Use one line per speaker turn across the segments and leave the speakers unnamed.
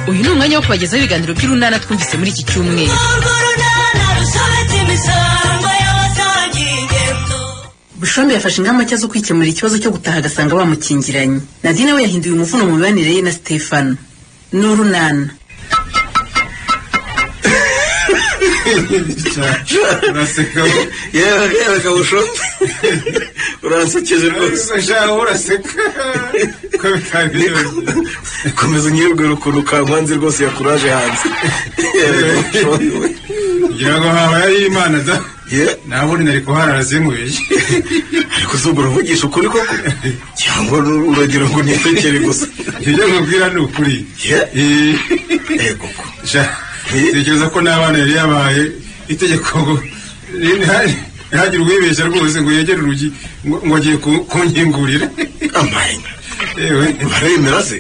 Uyu ni umwanya wo kubagezaho ibiganiro by'urunana twumvise muri iki cyumweru. Bushombe yafashe ingamba nshya zo kwikemurira ikibazo cyo gutaha agasanga bamukingiranye. Nadine we yahinduye umuvuno mu mibanire ye na Stefano. Ni urunana.
Uraseka
yewe Bushombe, uransekeje rwose.
Uraseka
komeza unyibwira ukuntu Kankwanzi rwose yakuraje hanze.
Ngira ngo habaye ari Imana da, nabone nari kuharara zinkuye.
Ariko se ubwo uravugisha ukuri koko cyangwa uragira ngo nisekere gusa?
Ibyo nkubwira ni ukuri.
Yego ko
tekereza ko n'abana yari yabaye itegeko ngo ntihagire uwibeshya rwose ngo yegere urugi ngo agiye kunkingurira.
Amahina baremera se?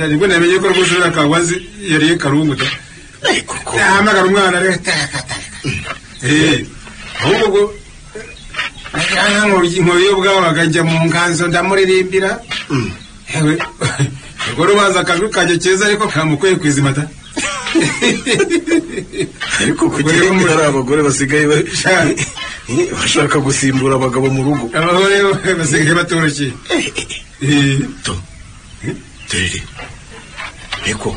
Nibwo namenye ko rwose uriya Kankwanzi yariye karungu da. Yahamagara umwana rero ahubwo ubwo nkuru bwabaga njya mu nganzo ndamuririmbira. Urwo rubanza akajwi kanjye keza ariko kamukwiye kwizima da.
Ariko kugira ngo hari abagore basigaye bashaka gusimbura abagabo mu rugo.
Abagore basigaye batoroshye.
Dore niko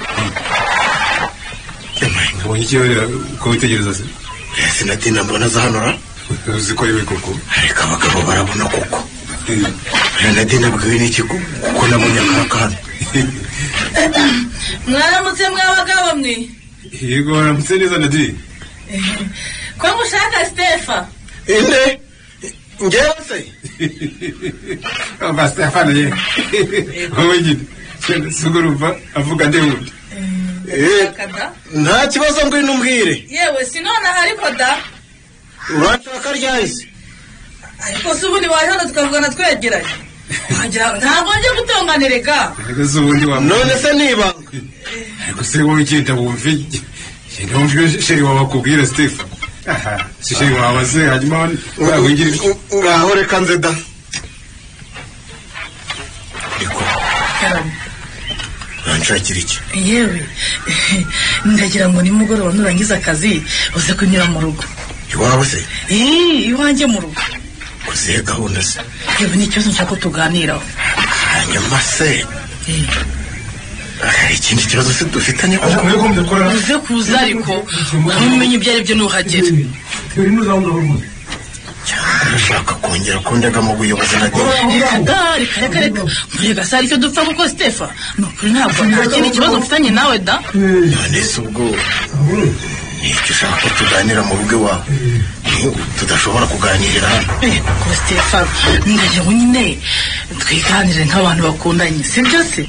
ubonye iki ko witegereza se?
Sinadina mbona za hano ra?
Uzi ko ari we koko?
Ariko abagabo barabona koko. Nadine abwiwe n'iki kuko nabonye akaka hano?
Mwaramutse mw'abagabo mwe.
Yego waramutse neza Nadine.
Ko mushaka Stefa?
Inde ngewe se?
Aba Stefano ye. Wowe nyine sugurumva avuga nde wundi.
Nta kibazo ngwino umbwire.
Yewe sinonaha ariko da.
Urashaka ryahise?
Ariko se ubundi waje hano tukavugana twegeranye. Wagira ntabwo nje gutonganireka.
Ariko se ubundi wa
none se nibanga.
Ariko se wowe ugenda wumve genda wumve sheri wawe akubwira Stefano. Aha si sheri wawe se hanyuma wawingira
ngaho reka nze da. Ariko uranshakira iki?
Yewe ndagira ngo nimugoroba nurangiza akazi uze kunyura mu rugo.
Iwawe se?
Iwanjye mu rugo.
Kuzihe gahunda se?
Yewe ni ikibazo nshaka ko tuganiraho.
Hanyuma se hari ikindi kibazo se dufitanye?
Uze kuza ariko ntumenye ibyo ari byo nuhagera.
Cyangwa urashaka kongera kundega mu buyobozi na
Reka da, reka reka reka murega se hari icyo dupfa kuko Stefa ni ukuri ntabwo nta kindi kibazo mfitanye nawe da.
None se ubwo icyo ushaka ko tuganira mu rugo iwawe tudashobora kuganirira hano?
Kuko Stefano ndagira ngo nyine twiganire nk'abantu bakundanye, sibyo se?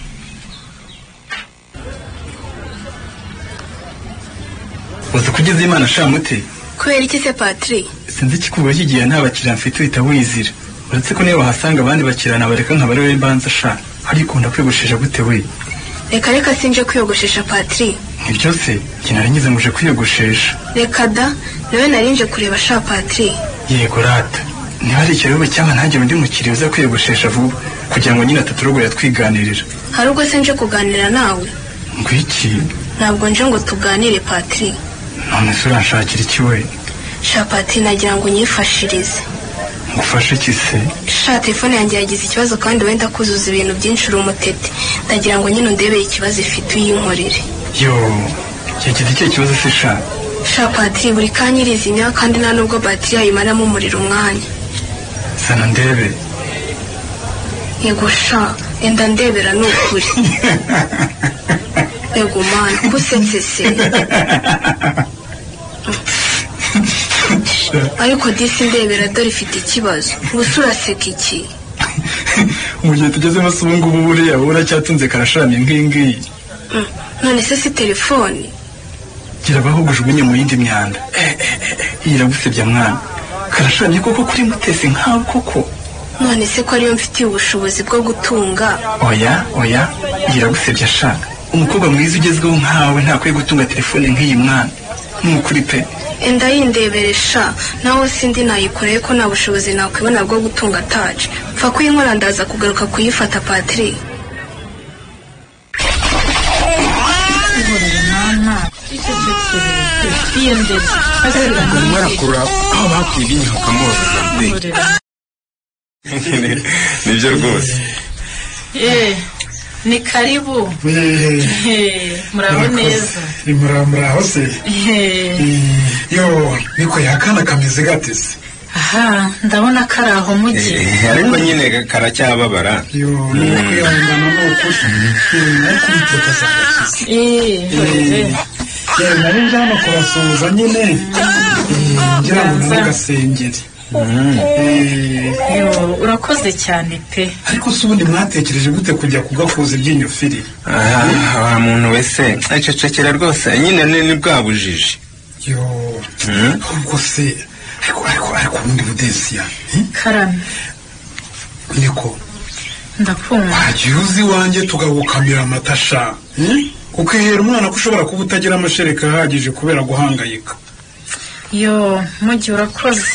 Uzi kugeza Imana shamute?
Kubera iki se Patrick?
Sinzi ikikuba kigiye nta bakiriya mfite uhita wizira. Uretse ko niyo wahasanga abandi bakiriya nabareka nkaba ari we mbanza sha. Ariko kwiyogoshesha gute we?
Reka reka sinje kwiyogoshesha Patrick.
Nibyo se, njye nari ngize ngo uje kwiyogoshesha.
Reka da, nawe narinje kureba sha Patrick.
Yego rata. Niba ari ikirego cyangwa ntagire undi mukiriya uza kwiyogoshesha vuba kugira ngo nyine ataturogoya twiganirira.
Hari ubwo se nje kuganira nawe?
Ngwiki?
Ntabwo nje ngo tuganire Patrick.
None se uranshakira iki we?
Sha Patrick nagira ngo unyifashirize.
Ngufashe iki se?
Sha telefone yanjye yagize ikibazo kandi wenda kuzuza ibintu byinshi uri umutete. Ndagira ngo nyine undebere ikibazo ifite uyinkorere.
Yo, yagize ikihe kibazo se sha?
Sha Patrick buri kanya irizimya kandi nta nubwo batiri yayimaramo umuriro umwanya.
Sana ndebe.
Yego sha, enda ndebera ni ukuri. Yego mana, kusetse se. Ariko disi ndebera dore ifite ikibazo. Gusa uraseka iki?
Mu gihe tugezemo se ubu ngubu buriya uracyatunze karasharamye nk'iyi ngiyi.
None se si telefone?
Gira abaho ujugunye mu yindi myanda. Iragusebya mwana. Karasharamye koko kuri Mutesi nkawe koko.
None se ko ariyo mfitiye ubushobozi bwo gutunga?
Oya oya, iragusebya sha. Umukobwa mwiza ugezweho nkawe ntakwiye gutunga telefone nk'iyi mwana. Ni ukuri pe.
Enda yindebere sha, naho sindi nayikoreye ko nta bushobozi nakwibona bwo gutunga taje. Pfa kuyinkora ndaza kugaruka kuyifata Patrick.
Iyendere.
Ubwo arimo arakura aho bakuye ibyinyo bakamubabaza pe. Nibyo rwose.
Ni karibu. Muraho neza.
Ni muraho se. Yo, niko yakana kameze gate se?
Aha, ndabona kari aho mujyi.
Ariko nyine karacyababara.
Yo, ni kwihangana no ukuri. Ariko Uwiteka azagakiza. Nari nje hano kubasuhuza nyine. Ngira ngo namugasengere.
Yo, urakoze cyane pe.
Ariko se ubundi mwatekereje gute kujya kugakuza ibyinyo firi?
Aha, muntu wese acecekera rwose nyine ni bwa bujiji.
Yo, ubwo se ariko ubundi Budesiya.
Karame.
Niko.
Ndakumva.
Wagiye uzi iwanjye tugagukamira amata sha. Ukihera umwana ko ushobora kuba utagira amashereka ahagije kubera guhangayika.
Yo, mujyi urakoze.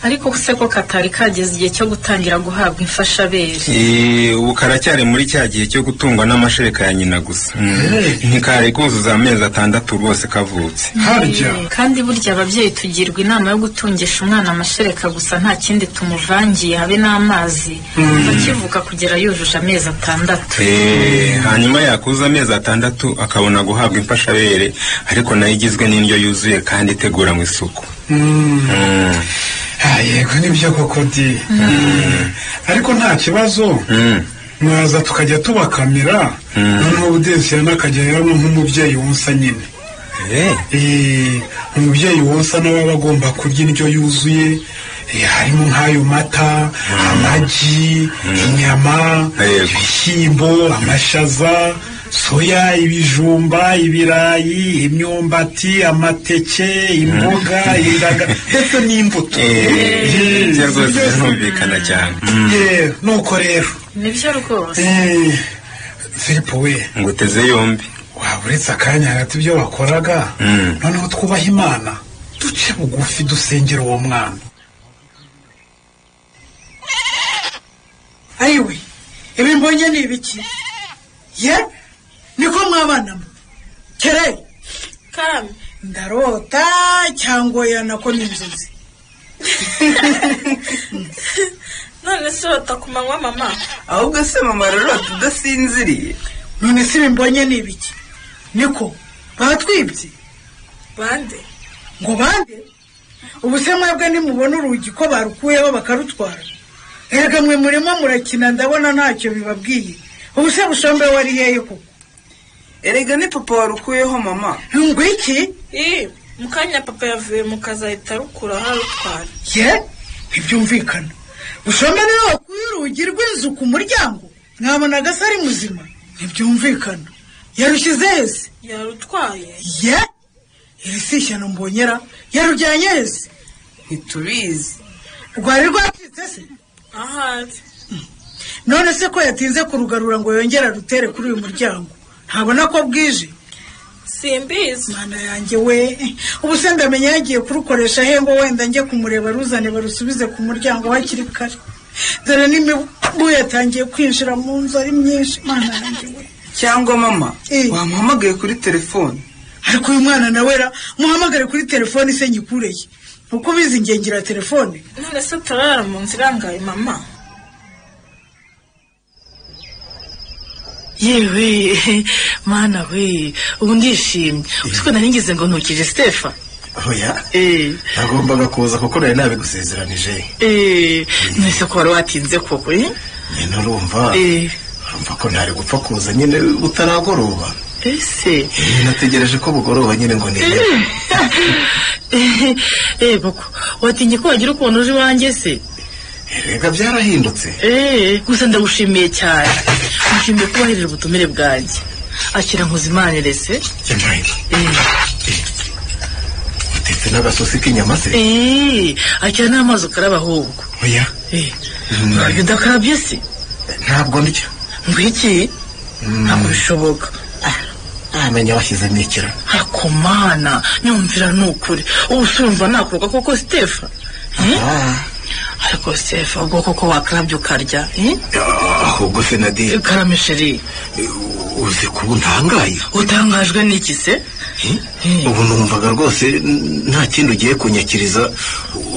Ariko se ko katari kageze igihe cyo gutangira guhabwa imfashabere.
Ubu karacyari muri cya gihe cyo gutungwa n'amashereka ya nyina gusa. Ntikari kuzuza amezi 6 rwose kavutse.
Harya.
Kandi burya ababyeyi tugirwa inama yo gutungisha umwana amashereka gusa nta kindi tumuvangiye habe n'amazi. Akivuka kugera yujuje amezi 6.
Hanyuma yakuza amezi 6 akabona guhabwa imfashabere, ariko nayo igizwe n'indyo yuzuye kandi itegura mu isuku.
Yego nibyo koko di. Ariko nta kibazo. Mwaza tukajya tubakamira, noneho Budesiya nakajya yanywa nk'umubyeyi wonsa nyine. Umubyeyi wonsa nawe aba agomba kurya indyo yuzuye, harimo nk'ayo mata, amagi, inyama, ibishyimbo, amashaza, soya, ibijumba, ibirayi, imyumbati, amateke, imboga, indaga ndetse n'imbuto.
Ibyo rwose birumvikana cyane.
Nuko rero
nibyo rwose.
Filipo we,
nguteze yombi.
Waba uretse akanya hagati ibyo wakoraga, noneho twubaha Imana, duce bugufi dusengera uwo mwana.
Ayiwe, ibi mbonye ni ibiki? Ye? Niko mwabanamo. Kere.
Karame.
Ndarota cyangwa yanako n'inzozi.
None se urota ku manywa mama?
Ahubwo se mama rurota udasinziriye.
None se ibi mbonye ni ibiki? Niko batwibye.
Bande?
Ngo bande? Ubu se mwebwe nimubona urugi ko barukuyeho bakarutwara? Erega mwe murimo murakina ndabona ntacyo bibabwiye. Ubu se Bushombe wari hehe koko?
Erega ni papa warukuyeho mama.
Ngo iki?
Mukanya papa yavuye mu kazi ahita arukura arutwara.
Ye? Ntibyumvikana. Bushombe niwe wakuye urugi rw'inzu ku muryango? Mwabonaga se ari muzima? Ntibyumvikana. Yarushyize hese?
Yarutwaye.
Ye? Iri si ishyano mbonyera. Yarujyanye hese?
Ntitubizi.
Rwari rwacitse se?
Ahari.
None se ko yatinze kurugarura ngo yongere arutere kuri uyu muryango? Ntabona ko bwije?
Simbizi.
Mana yanjye we, ubu se ndamenya yagiye kurukoresha he ngo wenda njye kumureba ruzane barusubize ku muryango hakiri kare. Dore n'imibu yatangiye kwinjira mu nzu ari myinshi. Mana yanjye we.
Cyangwa mama, wamuhamagaye kuri telefone.
Ariko uyu mwana nawe ra, muhamagare kuri telefone se nyikureye. Uko bizi ngengira telefone.
None se turara mu nzu irangaye mama?
Yewe mana we, ubu ndishimye. Usiko naringize ngo ntukije Stefa.
Oya. Nagombaga kuza kuko nari nabigusezeranije.
Nese ko wari watinze koko?
Nyine urumva. Urumva ko ntari gupfa kuza nyine utaragoroba.
Ese
nategereje ko bugoroba nyine ngo nige.
Koko watinye ko wagira ukuntu uje iwanjye se?
Erega byarahindutse.
Gusa ndagushimiye cyane. Nshimiye kubahirira ubutumire bwanjye. Akira nkuzimanire se.
Utetse n'agasosi k'inyama se?
Akira n'amazi ukaraba ahubwo.
Oya.
Udakarabye se?
Ntabwo ndya.
Ngwiki? Ntabwo bishoboka.
Ntamenya washyizemo ikira.
Akomana, nyumvira nukuri. Ubu urumva nakuruka koko Stefa? Ariko Stefa ubwo koko wakarabye ukarya?
Ahubwo se Nadine.
Karame sheri.
Uzi kuba ntangaye.
Utangajwe n'iki se?
Ubu numvaga rwose nta kindi ugiye kunyakiriza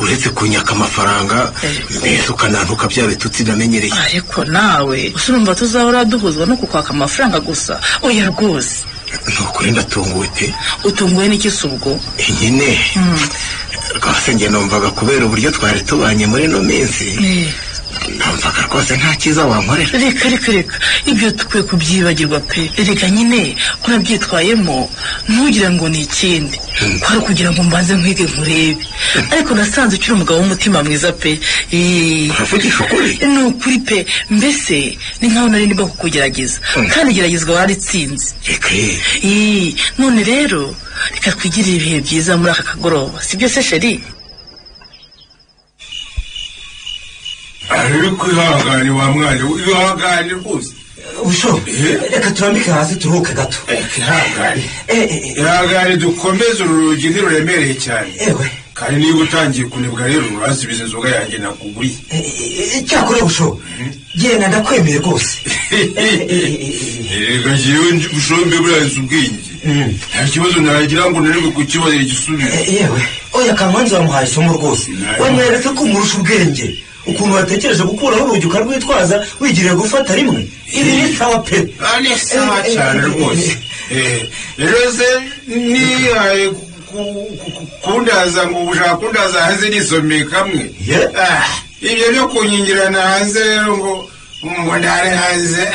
uretse kunyaka amafaranga, mbese ukanantuka bya bitutsi namenyereye.
Ariko nawe urumva tuzahora duhuzwa no kukwaka amafaranga gusa? Oya rwose.
Nukuri ndatunguwe pe.
Utunguwe n'iki se ubwo?
Nyine rwose njye numvaga kubera uburyo twari tubanye muri ino minsi, numvaga rwose nta cyiza wankorera.
Reka reka reka, ibyo tukwiye kubyibagirwa pe. Reka nyine urabyitwayemo ntugire ngo ni ikindi, kwari kugira ngo mbanze nkwige nkurebe, ariko nasanze ukiri umugabo w'umutima mwiza pe.
Uravugisha ukuri?
Ni ukuri pe, mbese ni nkaho nari ndimo kukugerageza, kandi igeragezwa waritsinze.
Reka
none rero reka twigirire ibihe byiza muri aka kagoroba, sibyo se sheri?
Ariko ihangane wa mwana, ihangane rwose.
Busho, reka turambike hasi turuhuke gato.
Ihangane. Ihangane dukomeze, uru rugi ntiruremereye cyane.
Ewe.
Kandi niba utangiye kunebwa rero uransubiza inzoga yanjye nakuguriye.
Cyakora Busho, genda ndakwemeye rwose.
Erega njyewe Bushombe buriya nzi ubwenge. Nta kibazo nagira ngo nanirwe kukibonera igisubizo.
Yewe, oya Kamanzi wamuhaye isomo rwose. Wamweretse ko umurusha ubwenge. Ukuntu watekereje gukuraho urugi ukarwitwaza wigiriye gufata rimwe, ibi ni sawa pe.
Ni sawa cyane rwose. Rero se nihaye kundaza ngo ushaka kundaza hanze nisomeye kamwe. Ibyo byo kunyingirana hanze rero ngo ndare hanze,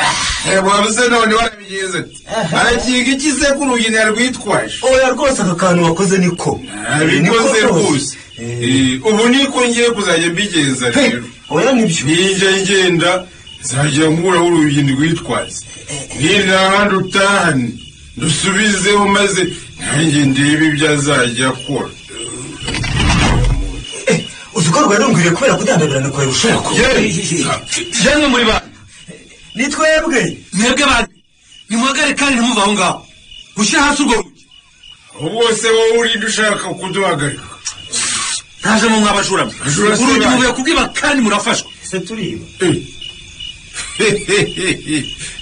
wabuze none warabigenza ati arakinga iki se ko urugi narwitwaje?
Oya rwose aka kantu wakoze niko
nabikoze rwose. Ubu niko ngiye kuzajya mbigenza rero.
Oya nibyo,
ninjya ngenda nzajya nkuraho urugi ndwitwaze, ninahandi utahane ndusubizeho, maze nanjye ndebe ibyo azajya akora.
Uzi ko rwarungwiriye kubera kudandabirana kwawe Busho?
Yemwe muri ba
ni twebwe.
Mwebwe ba nimuhagare kandi ntimuve aho ngaho, gushyira hasi urwo rugi.
Ubwo se wowe urinde ushaka kuduhagarika?
Ntaje mu mwabajura mwe, urugi muvuye kubwiba kandi murafashwa.
Se turiba?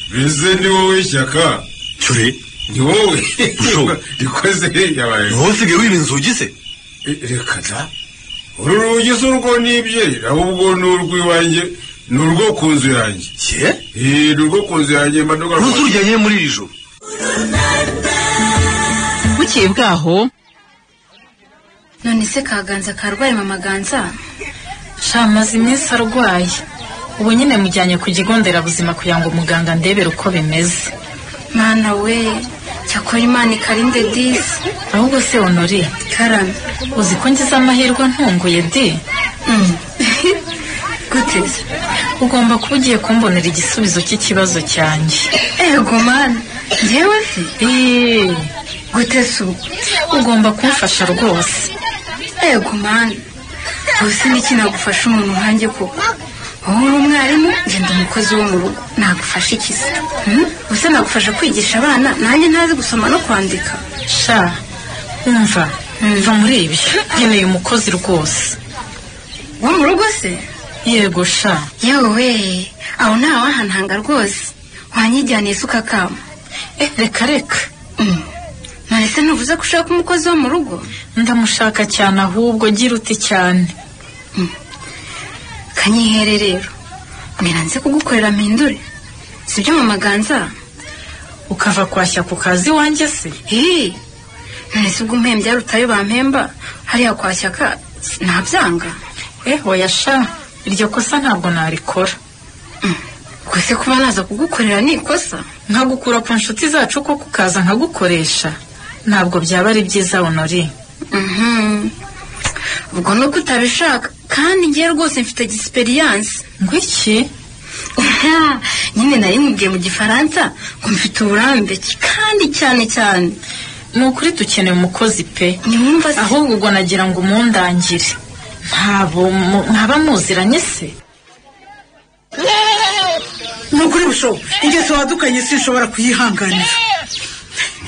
Mbese ni wowe Shyaka?
Cyure
ni wowe
Busho
rikoze yabaye.
Wowe usigaye wiba inzugi se?
Reka da, uru rugi si urwo nibye, ahubwo ni urw'iwanjye, ni urwo ku nzu yanjye. Ni urwo ku nzu yanjye mba nduga.
Ntuzurujyanye muri iri joro.
Bukeye bwaho.
None se Kaganza karwaye mama Ganza?
Sha amaze iminsi arwaye, ubu nyine mujyanye ku kigo nderabuzima kugira ngo muganga ndebere uko bimeze.
Mana we, cyakora Imana ikarinde disi.
Ahubwo se Honore,
karame,
uzi ko ngize amahirwe ntunguye di?
Gute?
Ugomba kuba ugiye kumbonera igisubizo cy'ikibazo cyanjye.
Ego mana, njyewe se? Gute se ubwo?
Ugomba kumfasha rwose.
Ego mana, gusa niki nagufasha umuntu nkanjye koko? Wowe uri umwarimu, ngenda umukozi wo mu rugo, nagufasha iki se? Gusa nagufasha kwigisha abana, nanjye ntazi gusoma no kwandika.
Sha, umva, mva muri ibyo, nkeneye umukozi rwose.
Wo mu rugo se?
Yego sha.
Yewe, aho ntawahantanga rwose, wanyijyaniye isuka kama.
Reka reka.
None se ntuvuze ko ushaka umukozi wo mu rugo?
Ndamushaka cyane ahubwo gira uti cyane.
Kanyihere rero, mbwira nze kugukorera mpindure, sibyo mama Ganza?
Ukava kwashya ku kazi wanjye se?
None se ubwo umpembye arutayo bampemba hariya kwa Shyaka nabyanga?
Oya sha, iryo kosa ntabwo narikora.
Gusa kuba naza kugukorera ni ikosa?
Nkagukura ku nshuti zacu ko kukaza nkagukoresha ntabwo byaba ari byiza Honore.
Ubwo nuko utabishaka, kandi ngiye rwose mfite experience.
Ngo iki?
Nyine nari nkubwiye mu gifaransa ngo mfite uburambe kandi cyane cyane.
Ni ukuri dukeneye umukozi pe.
Niwumva se?
Ahubwo ubwo nagira ngo umundangire. Ntabo mwaba muziranye se?
Ni ukuri Busho, ingeso wadukanye sinshobora kuyihanganira.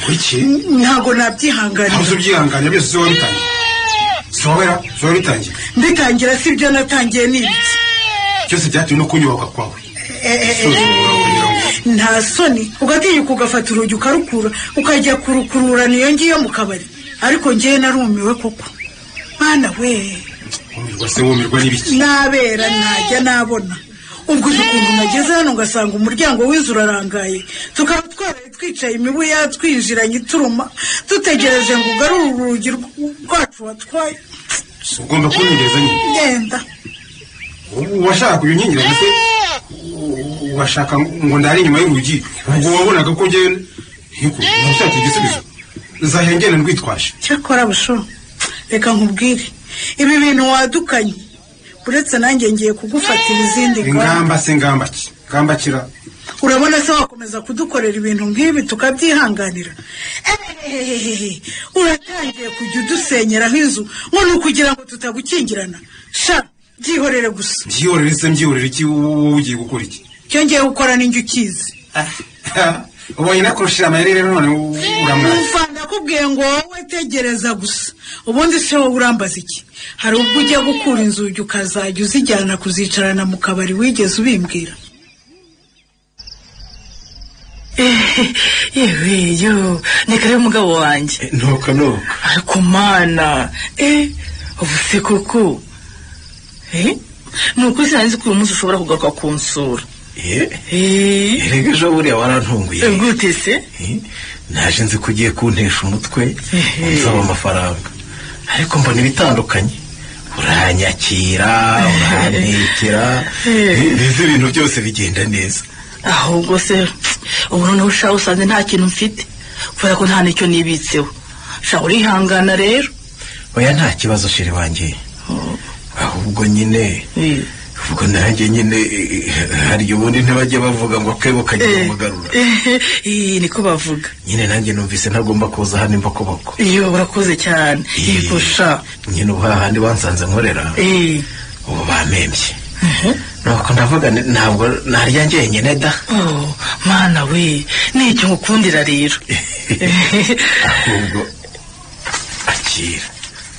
Kuki?
Ntabwo nabyihanganira.
Ntabwo ubyihanganira byose si wowe bitangiye. Si wowe bitangiye.
Mbitangira si byo natangiye ni ibiki?
Byose byatewe no kunyubaka kwawe.
Nta soni ugatinyuka ugafata urugi ukarukura ukajya kurukurura niyo ngiyo mu kabari. Ariko ngewe narumiwe koko. Mana we.
Wumirwa se wumirwa n'ibiki?
Nabera ntajya nabona. Ubwo ukuntu nageze hano ngasanga umuryango w'inzu urarangaye, tukaba twaraye twicaye imibu yatwinjiranye ituruma dutegereje ngo ugarure urugi rwacu watwaye.
Ugomba kunyongeza nyine.
Genda.
Washaka kuyinkingira se washaka ngo ndare inyuma y'urugi, ubwo wabonaga ko ngewe ntushaka igisubizo nzahengene ndwitwaje.
Cyakora busho reka nkubwire ibi bintu wadukanye, uretse nanjye ngiye kugufatira izindi
ngamba. Se ngamba ki? Ngamba kira.
Urabona se wakomeza kudukorera ibintu nk'ibi tukabyihanganira? Uratangiye kujya udusenyeraho inzu ngo ni ukugira ngo tutagukingirana. Sha byihorere gusa.
Byihorere se mbyihorere iki? Wowe ugiye gukora iki?
Icyo ngiye gukora ni njye ukizi.
Ubonye nakurushira amayeri none uramwaza.
Umva ndakubwiye ngo wowe tegereza gusa. Ubundi se wowe urambaza iki? Hari ubwo ujya gukura inzugi ukazajya uzijyana kuzicarana mu kabari wigeze ubimbwira?
Yewe yo, ni kare umugabo wanjye.
Nuko nuko.
Ariko mana, ubu se koko. Nuko sinzi ko uyu munsi ushobora kugaruka kunsura.
Erega ejo buriya warantunguye.
Gute se?
Naje nzi ko ugiye kuntesha umutwe unsaba amafaranga, ariko mbona ibitandukanye. Uranyakira, urantekera, mbese ibintu byose bigenda neza.
Ahubwo se ubu noneho ushaho usanze nta kintu mfite kubera ko nta n'icyo nibitseho. Sha urihangana rero.
Oya nta kibazo shiri wanjye. Ahubwo nyine ubwo nanjye nyine hari ubundi ntibajya bavuga ngo akebo kagira umugarura.
Niko bavuga
nyine. Nanjye numvise ntagomba kuza hano imbokoboko.
Iyo urakoze cyane. Yego sha
nyine ubu hahandi wansanze nkorera ubu bamembye. Nuko ndavuga ntabwo narya njyenyine da.
Mana we, nicyo ngukundira rero.
Ahubwo akira.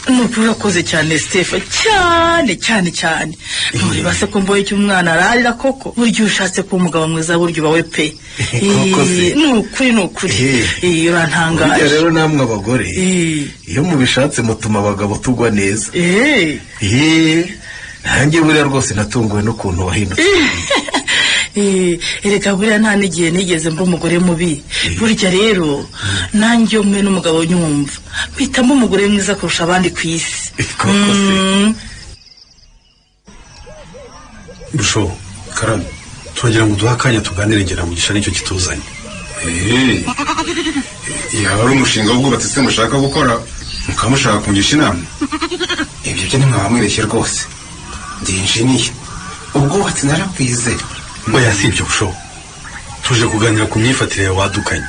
Nuko urakoze cyane Stefa, cyane cyane cyane. Ntureba se ko mboye icyo umwana ararira koko. Burya ushatse kuba umugabo mwiza burya ubawe pe. Nukuri nukuri. Urantangaje.
Burya rero namwe abagore iyo mubishatse mutuma abagabo tugwa neza. Nanjye buriya rwose natunguwe n'ukuntu wahindutse.
Erega buriya nta n'igihe nigeze mba umugore mubi. Burya rero nanjye umwe n'umugabo nyumva mpitamo umugore mwiza kurusha abandi ku isi.
Busho karame, turagira ngo duhe akanya tuganire ngira Mugisha nicyo kituzanye.
Yaba ari umushinga w'ubwubatsi se mushaka gukora mukaba mushaka kungisha inama? Ibyo byo ntimwaba rwose. Ndi injiniya, ubwubatsi narabwize.
Oya si ibyo busho, tuje kuganira ku myifatire yawe wadukanye.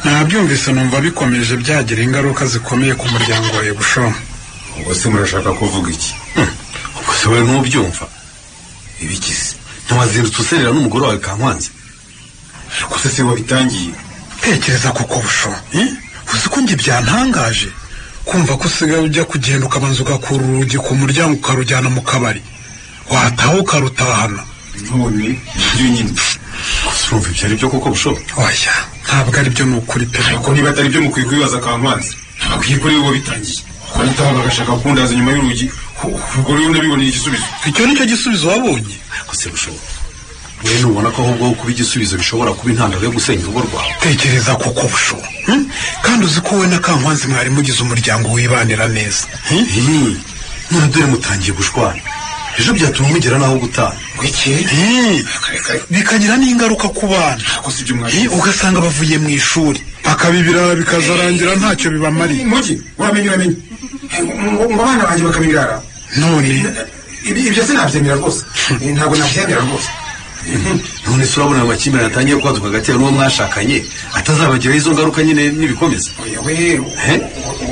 Nabyumvise numva bikomeje byagira ingaruka zikomeye ku muryango wawe busho.
Ubwo se murashaka kuvuga iki?
Ubwo se wowe ntubyumva?
Ibikize
ntiwazindutse userera n'umugore wawe Kankwanzi?
Ariko se wabitangiye?
Tekereza koko busho, uzi ko njye byantangaje kumva ko usigaye ujya kugenda ukabanza ugakura urugi ku muryango ukarujyana mu kabari, wataha ukarutahana.
None ibyo nyine
urumva ibyo ari byo koko busho?
Oya ntabwo ari byo, ni ukuri pe.
Ariko niba atari byo mukwiye kubibaza Kankwanzi. Bakwiye ko aribo bitangiye kuko nitaho bagashaka kundaza inyuma y'urugi. Ubwo rero ndabiboneye igisubizo.
Icyo nicyo gisubizo wabonye?
Ariko se busho, wowe ntubona ko ahubwo kuba igisubizo bishobora kuba intandaro yo gusenya urugo rwawe?
Tekereza koko busho, kandi uzi ko wowe na Kankwanzi mwari mugize umuryango wibanira neza.
None dore mutangiye gushwana, ejo byatuma mugera naho gutana.
Bikagira n'ingaruka ku bana, ugasanga bavuye mu ishuri bakaba ibirara bikazarangira ntacyo bibamariye.
Mugi uramenye uramenye ngo abana banjye bakaba ibirara.
None
ibyo sinabyemera rwose, ntabwo nabyemera rwose.
None se urabona ayo makimbirane atangiye kwaduka hagati yawe n'uwo mwashakanye atazabagiraho izo ngaruka nyine n'ibikomeza?
Oya we,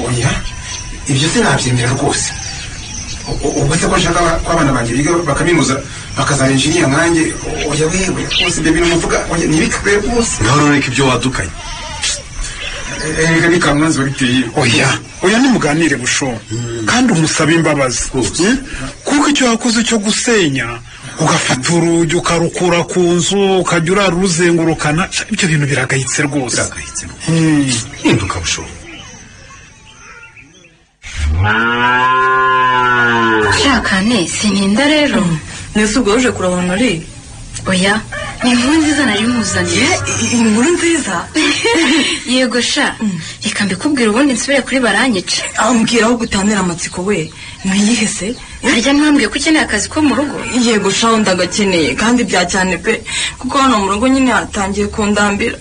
oya ibyo sinabyemera rwose. Ubwo se ko nshaka ko abana banjye biga bakaminuza bakazaba injiniya nkanjye? Oya wewe rwose ibyo bintu muvuga ntibikwiye rwose.
Ngaho reka ibyo wadukanye.
Erega ni Kankwanzi wabiteye.
Oya oya nimuganire busho, kandi umusabe imbabazi, kuko icyo wakoze cyo gusenya Ugafata urugi ukarukura ku nzu ukajya uraruzengurukana, ibyo bintu biragayitse rwose.
Biragayitse. Hinduka busho.
Shakane sininda rero.
Nese ubwo uje kurabona uri?
Oya, ni inkuru nziza nari nkuzaniye.
Inkuru nziza?
Yego sha, reka mbikubwire ubundi nsubire kuri baranyica.
Ambwira aho gutanira amatsiko we, niyihe se?
Harya ntwambwiye ko ukeneye akazi ko mu rugo?
Yego sha, ndagakeneye kandi bya cyane pe, kuko hano mu rugo nyine hatangiye kundambira.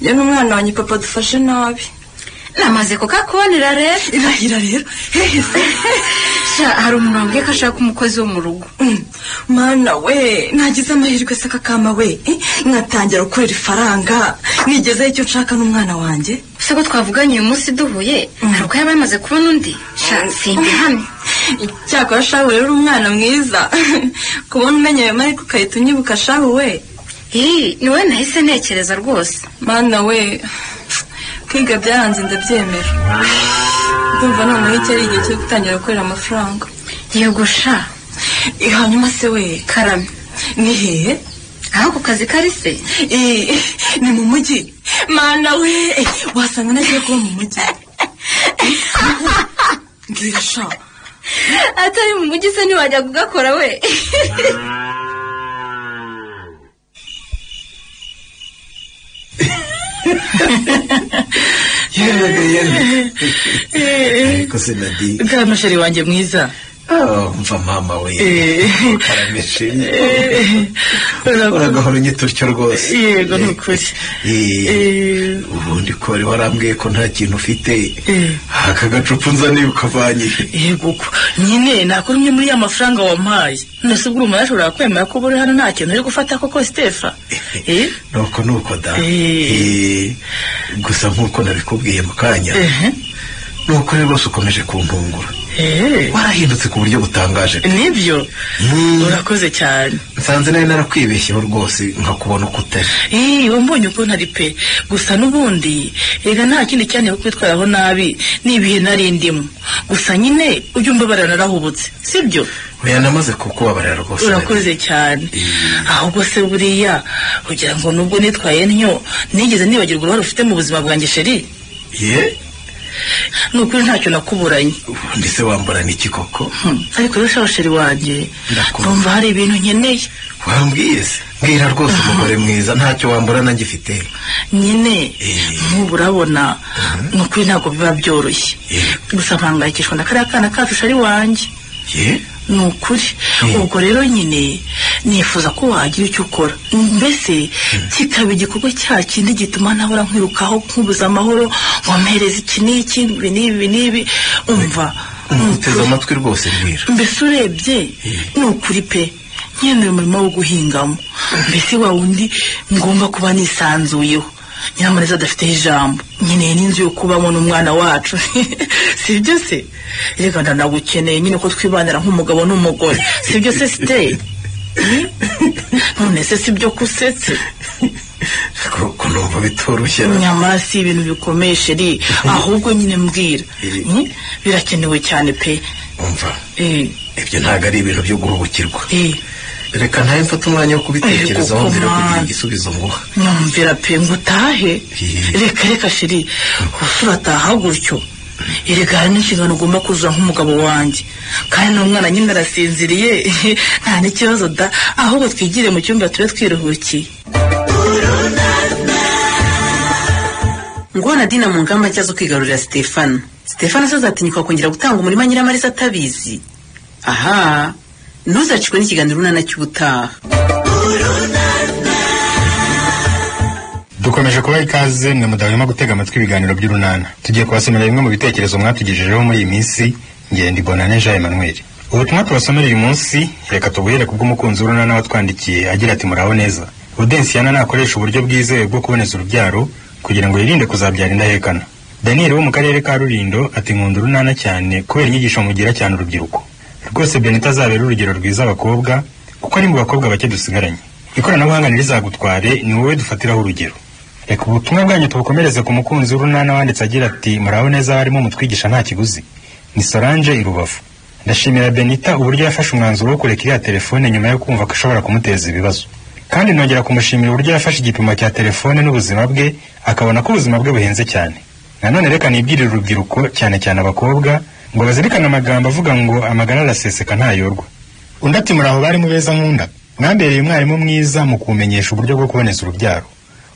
Njye n'umwana wanjye papa dufashe nabi.
Namaze kukakubonera rero.
Irahira rero. Hehe se?
Sha, hari umuntu wambwiye ko ashaka umukozi wo mu rugo.
Mana we, nagize amahirwe se kakama we, nkatangira gukorera ifaranga, nigezeho icyo nshaka n'umwana wanjye.
Gusa ko twavuganye uyu munsi duhuye, hari uko yaba yamaze kubona undi. Sha, simbihamye.
Cyakora shahu rero umwana mwiza. Kubona umenya ayo mahirwe ukahita unyibuka shahu we.
Ni wowe nahise ntekereza rwose.
Mana we, kwiga byaranze ndabyemera. Ndumva noneho iki ari igihe cyo gutangira gukorera amafaranga.
Yego sha.
Hanyuma se we,
Karame.
Ni hehe?
Aho ku kazi kari se?
Ni mu mujyi. Mana we, wasanga nagiye kuba mu mujyi. Mbwira sha.
Atari mu mujyi se ntiwajya kugakora we.
Yewe. Ariko se Nadi.
Karame sheri wanjye mwiza.
Mva mama we. Karame sheri. Uragahora unyitutyo rwose.
Yego ni ukuri.
Ubundi ko wari warambwiye ko nta kintu ufite. Aka gacupa unzaniye ukavanye.
Yego ko. Nyine nakora umwe muri ya mafaranga wampaye. None se ubwo umuntu ashobora kwemera ko buri hano nta kintu uri gufata koko Stefa?
Nuko nuko da. Gusa nkuko nabikubwiye mu kanya. Nuko rero rwose ukomeje kuntungura. Warahindutse ku buryo butangaje.
Nibyo. Urakoze cyane.
Nsanze nari narakwibeshyeho rwose nkakubona uko utari.
Wambonye uko ntari pe. Gusa n'ubundi rega nta kindi cyane kwitwaraho nabi n'ibihe nari ndimo. Gusa nyine ujye umbabarira narahubutse, sibyo?
Oya, namaze kukubabarira rwose.
Urakoze cyane. Ahubwo se buriya kugira ngo nubwo nitwaye ntyo nigeze nibagirwa uruhare ufite mu buzima bwanjye sheri?
Ye?
Nukuri ntacyo nakuburanye.
Ndetse wamburana iki koko?
Ariko rero shaho sheri wanjye, ndumva hari ibintu nkeneye.
Wambwiye se? Mbwira rwose umugore mwiza, ntacyo wamburana ngifite.
Nyine nk'ubu urabona nukuri ntabwo biba byoroshye. Gusa mpangayikishwa na kariya kana kacu sheri wanjye. Ni ukuri. Ubwo rero nyine nifuza ko wagira icyo ukora, mbese kikaba igikorwa cya kindi gituma ntabura nkwirukaho nkubuza amahoro ngo mpereze iki n'iki ibi n'ibi n'ibi. Umva
nguteze amatwi rwose mbwira.
Mbese urebye ni ukuri pe, nkeneye umurimo wo guhingamo, mbese wa wundi ngomba kuba nisanzuyeho. Nyiramuneza adafiteho ijambo, nkeneye n'inzu yo kubamo n'umwana wacu. Si byo se? Reka ndanagukeneye nyine ko twibanira nk'umugabo n'umugore. Si byo se Siteye? None se si byo kusetse?
Ko numva bitoroshye.
Nyamara si ibintu bikomeye sheri, ahubwo nyine mbwira. Birakenewe cyane pe.
Umva, ibyo ntabwo ari ibintu byo guhubukirwa. Reka ntaye mfata umwanya wo kubitekerezaho mbere yo kugira igisubizo nguha.
Nyumvira pe ngo utahe. Reka reka sheri, urataha gutyo. Erega hari n'inshingano ugomba kuzuza nk'umugabo wanjye, kandi n'umwana nyine arasinziriye. Nta n'ikibazo da, ahubwo twigire mu cyumba tube twiruhukiye.
Ngo Nadine mu ngamba nshya zo kwigarurira Stefano. Stefano azatinyuka kongera gutanga umurima Nyiramarisa atabizi. Aha, ntuzacikwe n'ikiganiro Urunana cy'ubutaha.
Dukomeje kubaha ikaze mwe mudahwema gutega amatwi ibiganiro by'Urunana. Tugiye kubasomera bimwe mu bitekerezo mwatugejejeho muri iyi minsi. Ngende Bonane Jean Emmanuel. Ubutumwa tubasomera uyu munsi reka tubuhere kubw'umukunzi w'Urunana watwandikiye agira ati muraho neza. Audenciana nakoresha uburyo bwizewe bwo kuboneza urubyaro kugira ngo yirinde kuzabyara indahekana. Daniel wo mu karere ka Rulindo ati nkunda Urunana cyane kubera inyigisho mugira cyane urubyiruko. Rwose Benita azabera urugero rwiza abakobwa kuko ari mu bakobwa bake dusigaranye. Ikoranabuhanga ntirizagutware, ni wowe dufatiraho urugero. Reka ubutumwa bwanyu tubukomereze ku mukunzi w'Urunana wanditse agira ati muraho neza harimo mutwigisha nta kiguzi. Ni Solange i Rubavu. Ndashimira Benita uburyo yafashe umwanzuro wo kureka iriya telefone nyuma yo kumva ko ishobora kumuteza ibibazo. Kandi nongera kumushimira uburyo yafashe igipimo cya telefone n'ubuzima bwe, akabona ko ubuzima bwe buhenze cyane. Nanone reka nibwirire urubyiruko, cyane cyane abakobwa, ngo bazirikane amagambo avuga ngo amagara araseseka ntayorwa. Undi ati muraho bari mu beza nkunda, mwambereye umwarimu mwiza mu kumenyesha uburyo bwo kuboneza urubyaro.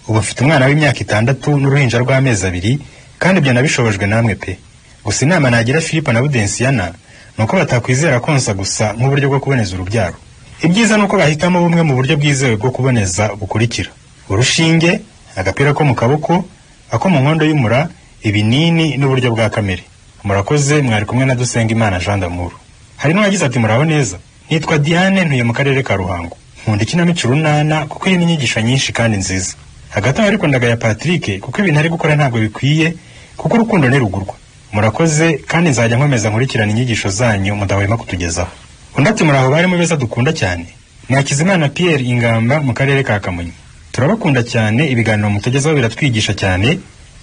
Ubu mfite umwana w'imyaka 6 n'uruhinja rw'amezi 2, kandi ibyo nabishobojwe namwe pe. Gusa inama nagira Philippe na Budensiana ni uko batakwizera konsa gusa nk'uburyo bwo kuboneza urubyaro. Ibyiza ni uko bahitamo bumwe mu buryo bwizewe bwo kuboneza bukurikira: urushinge, agapira ko mu kaboko, ako mu nkondo y'umura, ibinini n'uburyo bwa kamere. Murakoze, mwari kumwe na Dusengimana Jean d'Amour. Hari n'uwagize ati muraho neza, nitwa Diane, ntuye mu karere ka Ruhango. Nkunda ikinamico Urunana kuko irimo inyigisho nyinshi kandi nziza. Hagati aho ariko ndagaya Patrick kuko ibintu ari gukora ntabwo bikwiye, kuko urukundo ntirugurwa. Murakoze, kandi nzajya nkomeza nkurikirana inyigisho zanyu mudahwema kutugezaho. Undi ati muraho bari mu beza dukunda cyane. Ni Hakizimana Pierre Ingamba mu karere ka Kamonyi. Turabakunda cyane, ibiganiro mutugezaho biratwigisha cyane,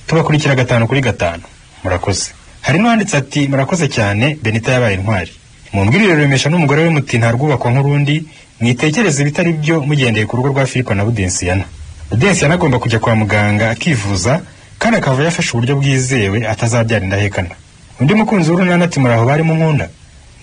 tubakurikira 5 kuri 5. Murakoze. Hari n'uwanditse ati murakoze cyane, Benita yabaye intwari. Mumbwirire Remesha n'umugore we muti ntarwubakwa nk'urundi, mwitekereze ibitari byo mugendeye ku rugo rwa Philippe na Budensiana. Budensiana agomba kujya kwa muganga akivuza, kandi akava yafashe uburyo bwizewe atazabyara indahekana. Undi mukunzi w'Urunana ati muraho bari mu nkunda,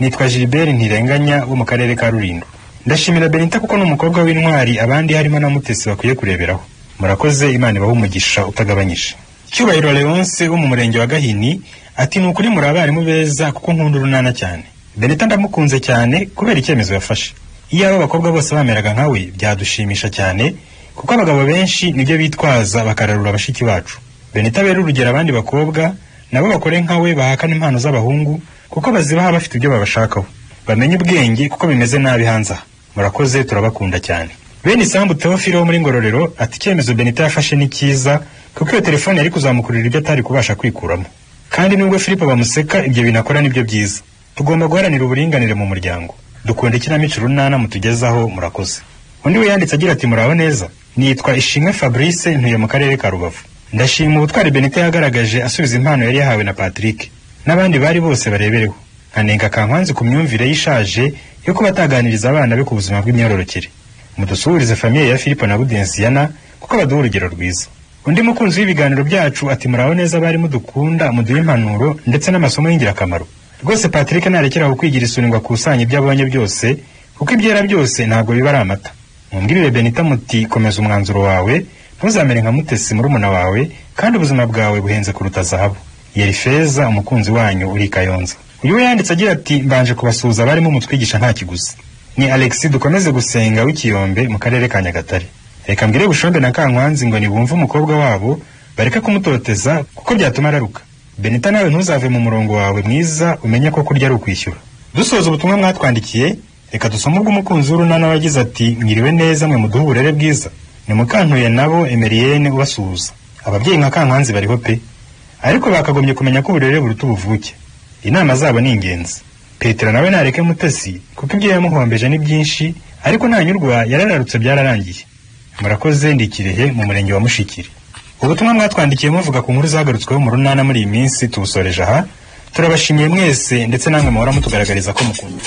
nitwa Gilbert Ntirenganya wo mu karere ka Rulindo. Ndashimira Benita kuko ni umukobwa w'intwari, abandi harimo na Mutesi bakwiye kureberaho. Murakoze, Imana ibahe umugisha utagabanyije. Cyubahiro Leonce wo mu murenge wa Gahini ati ni ukuri muri abarimu beza kuko nkunda Urunana cyane. Benita ndamukunze cyane kubera icyemezo yafashe. Iyo abakobwa bose bameraga nkawe byadushimisha cyane, kuko abagabo benshi nibyo bitwaza bakararura bashiki bacu. Benita bera urugero abandi bakobwa nabo bakore nkawe, bahakana impano z'abahungu kuko bazibaha bafite ibyo babashakaho. Bamenye ubwenge kuko bimeze nabi hanze aha. Murakoze, turabakunda cyane. Bene Isambu Theophile wo muri Ngororero ati icyemezo Benita yafashe ni cyiza kuko iyo telefone yari kuzamukurira ibyo atari kubasha kwikuramo. Kandi nubwo Philippe bamuseka, ibyo bintu akora nibyo byiza. Tugomba guharanira uburinganire mu muryango. Dukunda ikinamico Urunana mutugezaho, murakoze. Undi we yanditse agira ati muraho neza, nitwa Ishimwe Fabrice, ntuye mu karere ka Rubavu. Ndashima ubutwari Benita yagaragaje asubiza impano yari yahawe na Patrick n'abandi bari bose barebereho. Nkanenga Kankwanzi ku myumvire yishaje yo kuba ataganiriza abana be ku buzima bw'imyororokere. Mudusuhurize famiye ya Philippe na Budensiana kuko baduha urugero rwiza. Undi mukunzi w'ibiganiro byacu ati muraho neza bari mudukunda, muduhe impanuro ndetse n'amasomo y'ingirakamaro. Rwose Patrick narekeraho kwigira isuri ngo akusanye ibyo abonye byose, kuko ibyera byose ntabwo biba ari amata. Mumbwirire Benita muti komeza umwanzuro wawe, ntuzamere nka Mutesi murumuna wawe, kandi ubuzima bwawe buhenze kuruta zahabu. Yeri Feza umukunzi wanyu uri Kayonza. Uyu we yanditse agira ati mbanje kubasuhuza barimo mutwigisha nta kiguzi. Ni Alexis dukomeze gusenga w'Ikiyombe mu karere ka Nyagatare. Reka mbwire Bushombe na Kankwanzi ngo nibumve umukobwa wabo bareke kumutoteza kuko byatuma araruka. Benita nawe ntuzave mu murongo wawe mwiza, umenye ko kurya ari ukwishyura. Dusoza ubutumwa mwatwandikiye, reka dusome ubw'umukunzi w'Urunana wagize ati mwiriwe neza mwe muduhe uburere bwiza. Ni Mukantuye nabo Emeriyene ubasuhuza. Ababyeyi nka Kankwanzi bariho pe, ariko bakagombye kumenya ko uburere buruta ubuvuke. Inama zabo ni ingenzi. Petero nawe nareke Mutesi kuko ibyo yamuhombeje ni byinshi, ariko ntanyurwa yarararutse byararangiye. Murakoze, ndi Kirehe mu murenge wa Mushikiri. Ubutumwa mwatwandikiye muvuga ku nkuru zagarutsweho mu Runana muri iyi minsi tubusoreje aha. Turabashimiye mwese ndetse namwe muhora mutugaragariza ko mukunda.